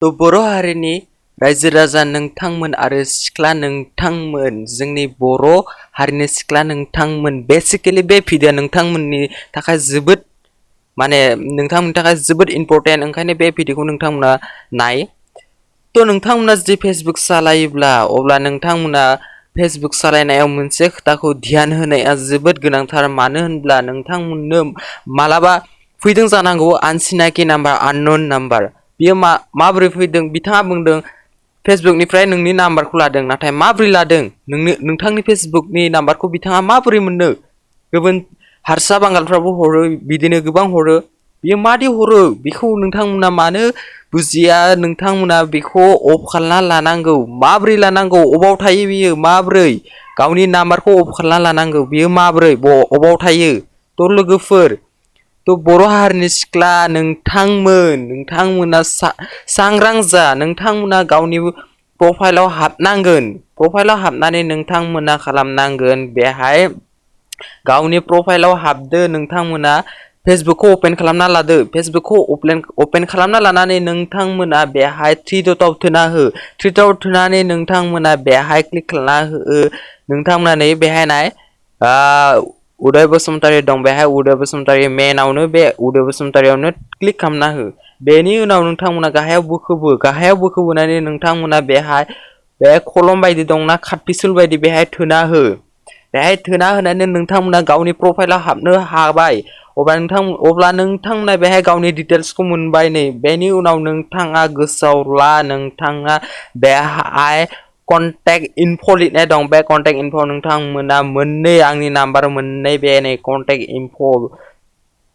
तो बर' हारिनि रायजो राजा नोंथांमोन आरो सिख्ला नोंथांमोन जोंनि बर' हारिनि सिख्ला नोंथांमोन बेसिकेलि बे भिडिअ नोंथांमोननि थाखाय जोबोद माने नोंथांमोननि थाखाय जोबोद इम्पोर्टेन्ट ओंखायनो बे भिडिअखौ नोंथांमोना नाय तो नोंथांमोना जुदि फेसबुक सालायोब्ला अब्ला नोंथांमोना फेसबुक सालायनायाव मोनसे खोथाखौ ध्यान होनाया जोबोद गोनांथार मानो होनब्ला नोंथांमोननो मालाबा फैदों जानांगौ आनसिनाखि नाम्बार आननोन नाम्बार बियो माबोरै फैदों बिथाङा बुंदों फेसबुकनिफ्राय नोंनि नाम्बारखौ लादों नाथाय माबोरै लादों नोंथांनि फेसबुकनि नाम्बारखौ बिथाङा माबोरै मोननो गुबुन हारसा बांगालफ्राबो हरो बिदिनो गोबां हरो बियो मादि हरो बेखौ नोंथांमोना मानो बुजिया नोंथांमोना बेखौ अफ खालामना लानांगौ माबोरै लानांगौ अबाव थायो बियो माबोरै गावनि नाम्बारखौ अफ खालामना लानांगौ बियो माबोरै अबाव थायो तो लोगोफोर तो बर' हारिनि सिख्ला नोंथांमोना सांग्रां जा नोंथांमोना गावनि प्रफाइलाव हाबनांगोन प्रफाइलाव हाबनानै नोंथांमोना खालामनांगोन बेहाय गावनि प्रफाइलाव हाबदो नोंथांमोना फेसबुकखौ ओपन खालामना लादो फेसबुकखौ ओपन खालामना लानानै नोंथांमोना बेहाय थ्रि डटआव थुना हो थ्रि डटआव थुनानै नोंथांमोना बेहाय क्लिक खालामना हो नोंथांमोना नै बेहाय नाय उदय बसुमतारी दं बेहाय उदय बसुमतारी मेनावनो बे उदय बसुमतारीयावनो क्लिक खालामना हो बेनि उनाव नोंथांमोना गाहायाव बोखोबोनानै नोंथांमोना बेहाय बे कलम बायदि दंना काटपिसुल बायदि बेहाय थुना हो बेहाय थुना होनानै नोंथांमोना गावनि प्रफाइलाव हाबनो हाबाय अब्ला नोंथांमोना बेहाय गावनि डिटेल्सखौ मोनबाय नै बेनि उनाव नोंथाङा गोसोआव ला नोंथाङा बेहाय कन्टेक्ट इनफ लिरनाय दं बे कन्टेक्ट इनफ नोंथांमोना मोननै आंनि नाम्बार मोननै बे नै कन्टेक्ट इनफ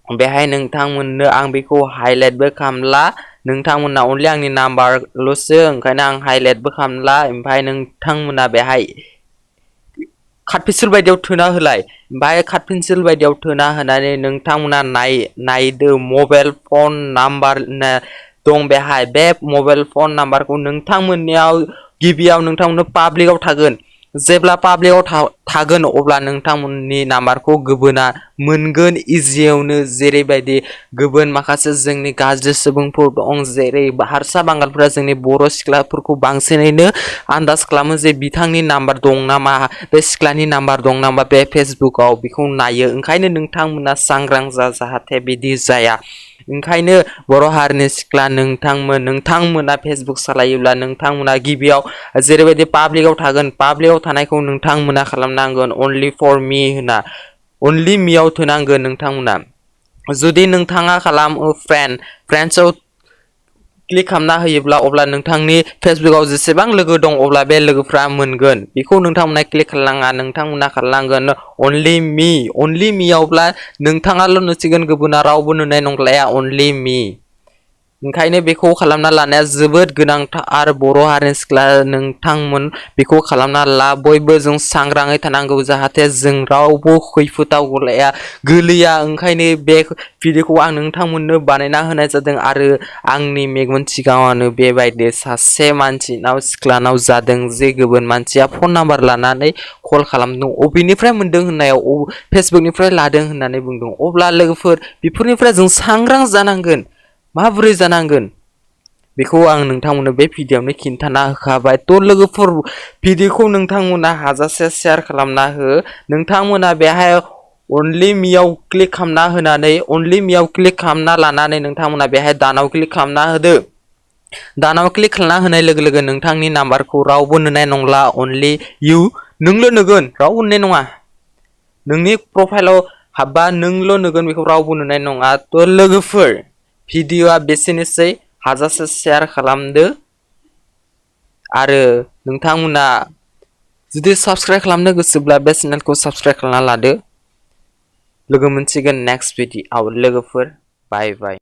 बेहाय नोंथांमोननो आं बेखौ हाइलाइटबो खालामला नोंथांमोना अनलि आंनि नाम्बारल'सो ओंखायनो आं हाइलाइटबो खालामला ओमफ्राय नोंथांमोना बेहाय काटपिसुल बायदियाव थुना होलाय ओमफ्राय काटपिसुल बायदियाव थुना होनानै नोंथांमोना नायदो मबाइल फन नाम्बार दं बेहाय बे मबाइल फन नाम्बारखौ नोंथांमोननियाव गिबियाव नोंथांमोननो पाब्लिकआव थागोन जेब्ला पाब्लिकआव थागोन अब्ला नोंथांमोननि नाम्बारखौ गुबुना मोनगोन इजियावनो जेरैबायदि गुबुन माखासे जोंनि गाज्रि सुबुंफोर दं जेरै हारसा बांगालफोरा जोंनि बर' सिख्लाफोरखौ बांसिनैनो आन्दाज खालामो जे बिथांनि नाम्बार दं नामा बे सिख्लानि नाम्बार दं नामा बे फेसबुकआव बेखौ नायो ओंखायनो नोंथांमोना सांग्रां जा जाहाथे बिदि जाया ओंखायनो बर' हारिनि सिख्ला नोंथांमोना फेसबुक सालायोब्ला नोंथांमोना गिबियाव जेरैबायदि पाब्लिकआव थागोन पाब्लिकआव थानायखौ नोंथांमोना खालामनांगोन अनलि फर मी होनना अनलि मियाव थुनांगोन नोंथांमोना जुदि नोंथाङा खालामो फ्रेन्ड्सआव क्लिक खालामना होयोब्ला अब्ला नोंथांनि फेसबुकआव जेसेबां लोगो दं अब्ला बे लोगोफ्रा मोनगोन बेखौ नोंथांमोना क्लिक खालामनाङा नोंथांमोना खालामनांगोन अनलि मियावब्ला नोंथाङाल' नुसिगोन गुबुना रावबो नुनाय नंलाया अनलि मी ओंखायनो बेखौ खालामना लानाया जोबोद गोनांथार बर' हारिनि सिख्ला नोंथांमोन बेखौ खालामना ला बयबो जों सांग्राङै थानांगौ जाहाथे जों रावबो खैफोदाव गोलैया ओंखायनो बे भिडिअखौ आं नोंथांमोननो बानायना होनाय जादों आरो आंनि मेगन सिगाङावनो बेबायदि सासे मानसिनाव सिख्लानाव जादों जे गुबुन मानसिया फन नाम्बार लानानै कल खालामदों अबेनिफ्राय मोनदों होननायाव फेसबुकनिफ्राय लादों होननानै बुंदों अब्ला लोगोफोर बेफोरनिफ्राय जों सांग्रां जानांगोन माबोरै जानांगोन बेखौ आं नोंथांमोननो बे भिडिअआवनो खिन्थाना होखाबाय तो लोगोफोर भिडिअखौ नोंथांमोना हाजासे शेयार खालामना हो नोंथांमोना बेहाय अनलि मियाव क्लिक खालामना होनानै अनलि मियाव क्लिक खालामना लानानै नोंथांमोना बेहाय दानाव क्लिक खालामना होदो दानाव क्लिक खालामना होनाय लोगो लोगो नोंथांनि नाम्बारखौ रावबो नुनाय नंला अनलि इउ नोंल' नुगोन रावबो नुनाय नङा नोंनि प्रफाइलाव हाबबा नोंल' नुगोन बेखौ रावबो नुनाय नङा तो लोगोफोर भिडिअआ बेसेनोसै हाजासे शेयार खालामदो आरो नोंथांमोना जुदि साबस्क्राइब खालामनो गोसोब्ला बे चेनेलखौ साबस्क्राइब खालामना लादो लोगो मोनसिगोन नेक्स्ट भिडिअआव लोगोफोर बाय बाय